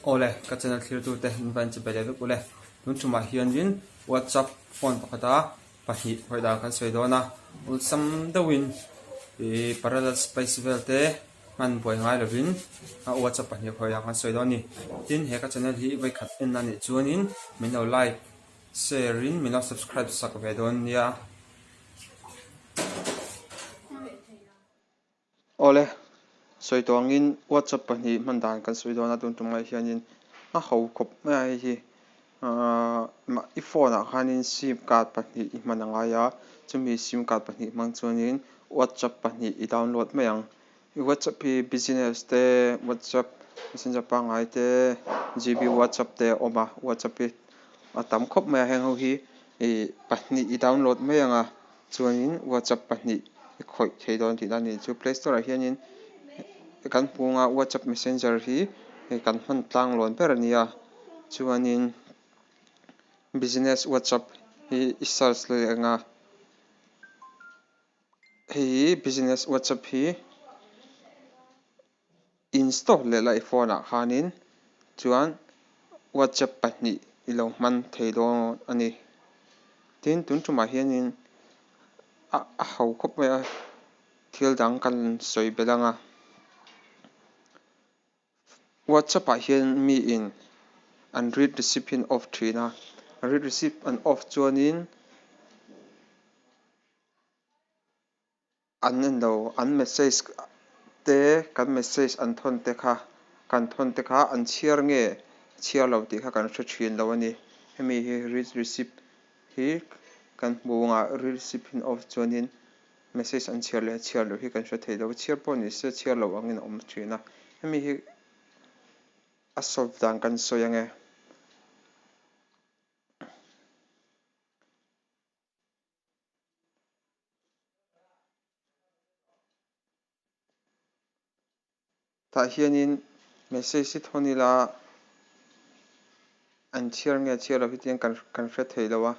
Awle, ka channel thlirtute in va inchep leh vek ule. Tun tumah hianin WhatsApp phone pakhata pahnih khawih dan kan sawi dawn a, awlsam deuhin ih parallel space vel te hman buai ngai lovin a WhatsApp pahnih khawih dan kan sawi dawn a ni. Tin, he ka channel hi vawikhat en a nih chuanin min lo like, share in min lo subscribe sak ve dawn nia. Awle, sawi tawh angin WhatsApp pahnih hman dan kan sawi dawn a tun tum ngaih hianin a ho khawp mai a hei hi ahh i phone ah khanin sim card pahnih i hman a ngai a chumi sim card pahnih hmang chuanin WhatsApp pahnih i download mai ang i WhatsApp hi business te WhatsApp messenger pangngai te GB WhatsApp te a awm a WhatsApp hi a tam khawp mai a heng ho hi ih pahnih i download mai ang a. Chuanin WhatsApp pahnih i khawih thei dawn tihna a ni. Chu Play Store ah hianin kan hmu anga WhatsApp Messenger hi kan hman tlang lawn ber a nia. Chuanin Business WhatsApp hi i search leh ang a, hei hi Business WhatsApp hi. Install leh la i phone ah khanin chuan WhatsApp pahnih i lo hman thei dawn a ni. Tin, tun tumah hianin a a ho khawp mai a, thil dang kan sawi belh ang a. WhatsApp ah hian miin an read receipt hi an off thin a, read receipt an off chuanin. An en lo, an message te, kan message an thawn te kha, kan thawn te kha an chhiar nge chhiar lo tih kha kan hre thin lo a ni. Hemi hi read receipt hi kan hmu anga read receipt hi off chuanin message an chhiar leh chhiar loh hi kan hre thei lo. Chhiar pawh ni se chhiar loh angin a awm thin a. Hemi hi a solve dan kan sawi ange. Tah hianin message hi thawn ila an chhiar nge chhiar lo hi tiang kan kan hre thei lo a,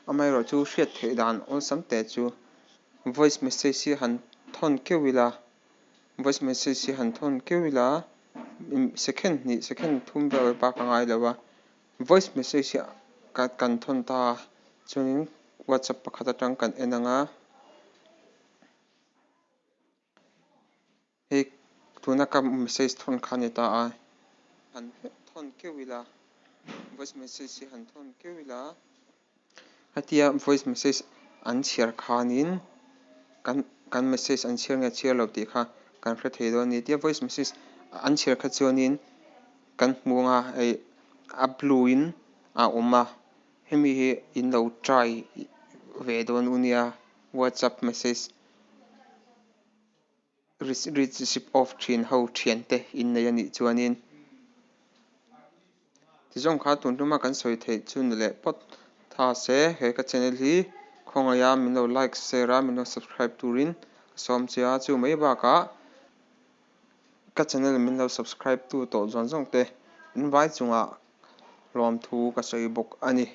amaherawhchu hriat theih dan awlsam te chu voice message hi han thawn keuh ila voice message hi han thawn keuh ila second hnih second thum vel bak a ngai lo a. Voice message hi kan thawn ta a, chuanin WhatsApp pakhat atang kan en ang a, hei tuna ka message thawn kha a ni ta a, han thawn keuh ila, voice message hi han thawn keuh ila, hetia voice message an chhiar khanin kan kan message an chhiar nge chhiar lo tih kha kan hre thei dawn a ni, tia voice message an chhiar kha chuanin. Kan hmu anga hei a blue in a awm a hemi hi in lo try ve dawn u nia whatsapp message receipt off thin ho thian te in nei a nih chuanin tizawng kha tun tuma kan sawi theih chu ni leh phawt tha se he ka channel hi khawngaih a min lo like share a min lo subscribe turin ka sawm che a chu mai bakah. Ka channel min lo subscribe tu tawh zawng zawng te in vai chungah lawmthu ka sawi bawk a ni.